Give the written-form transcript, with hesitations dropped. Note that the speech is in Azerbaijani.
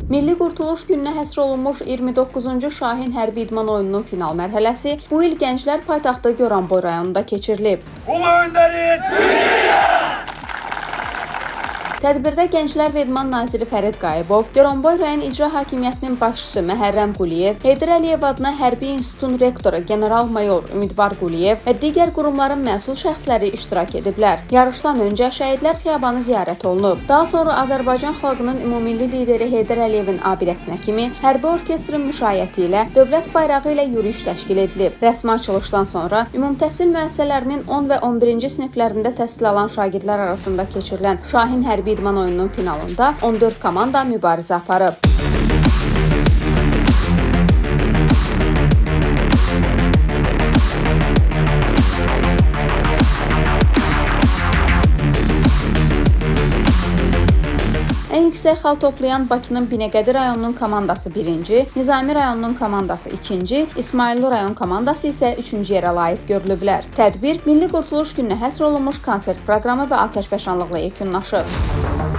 Milli Qurtuluş Gününə həsr olunmuş 29-cu Şahin hərbi idman oyununun final mərhələsi bu il Gənclər paytaxtı Goranboy rayonunda keçirilib. Ulu Önder'in Tədbirdə Gənclər və İdman naziri Fərid Qayıbov, Goranboy rayon İcra Hakimiyyətinin başçısı Məhərrəm Quliyev, Heydər Əliyev adına Hərbi İnstitutun rektoru general-mayor Ümidvar Quliyev və digər qurumların məsul şəxsləri iştirak ediblər. Yarışdan öncə Şəhidlər Xiyabanı ziyarət olunub. Daha sonra Azərbaycan xalqının ümummilli lideri Heydər Əliyevin abidəsinə kimi hərbi orkestrin müşayiəti ilə dövlət bayrağı ilə yürüyüş təşkil edilib. Rəsmi açılışdan sonra ümumtəhsil müəssisələrinin 10 və 11-ci siniflərində təhsil alan şagirdlər arasında keçirilən Şahin hərbi idman oyununun finalında 14 komanda mübarizə aparıb. Ən yüksək xal toplayan Bakının Binəqədi rayonunun komandası birinci, Nizami rayonunun komandası ikinci, İsmayıllı rayon komandası isə üçüncü yerə layiq görülüblər. Tədbir Milli Qurtuluş Gününə həsr olunmuş konsert proqramı və atəşfəşanlıqla yekunlaşıb.